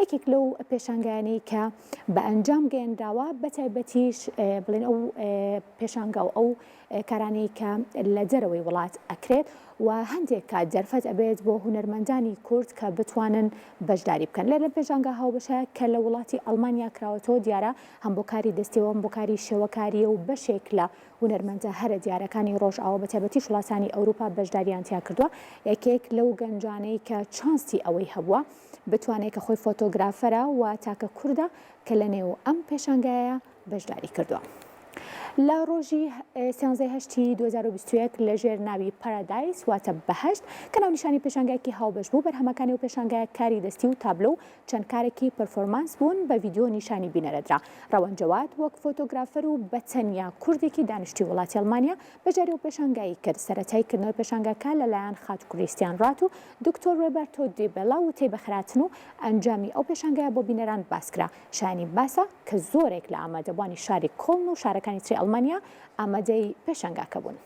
یەکێک لەو پێشانگایانەی کە بە ئەنجام گەیەنراوە بە تایبەتیش بڵێن ئەو پێشانگا و ئەو کارانەی کە لە دەرەوەی وڵات ئەکرێت و هەندێک کات دەرفەت ئەبێت بۆ هونەرمەندانی کورد کە بتوانن بەشداری بکەن لە پێشانگا هاوبەشە کە لە وڵاتی ئەڵمانیا کراوەتەوە دیارە هەم بۆ کاری دەستیەوە هەم بۆ کاری شێوەکاریە و بەشێک لە هونەرمەندە هەرە دیارەکانی ڕۆژئاوا بە تایبەتیش وڵاتانی ئەوروپا بەشداریان تیا کردووە یەکێک لەو گەنجانەی کە چانسی ئەوەی هەبووە بتوانێت کە خۆی فۆتۆگرافەرە و تاکە کوردە کە لە نێو ئەم پێشانگایە بەشداری کردووە. لە ڕۆژی سیانزەی هەشتی 2021 لە ژێر ناوی پارادایس واتە بەهەشت کە ناونیشانی پێشانگایەکی هاوبەش بوو بەرهەمەکانی ئەو پێشانگایە کاری دەستی و تابلۆ و چەند کارێکی پەرفۆرمانس بوون بە ڤیدیۆ نیشانی بینەرەدرا. ڕەوەند جەواد وەک فۆتۆگرافەر و بە تەنیا کوردێکی دانیشتووی وڵاتی ئەڵمانیا بەشداری ئەو پێشانگایەی کرد. سەرەتای کردنەوەی پێشانگاکە لە لایەن خاتوو کریستیان ڕات و دکتۆر ڕۆبەرتۆ دی بێلا وتەی بەخێرهاتن و ئەنجامی ئەو پێشانگایە بۆ بینەران باس کرا. شایانی باسە کە زۆرێک لە ئامادەبووانی شاری کۆڵن و شارەکانی تری ئەڵمانیا ئامادەی پێشانگاکە بوون.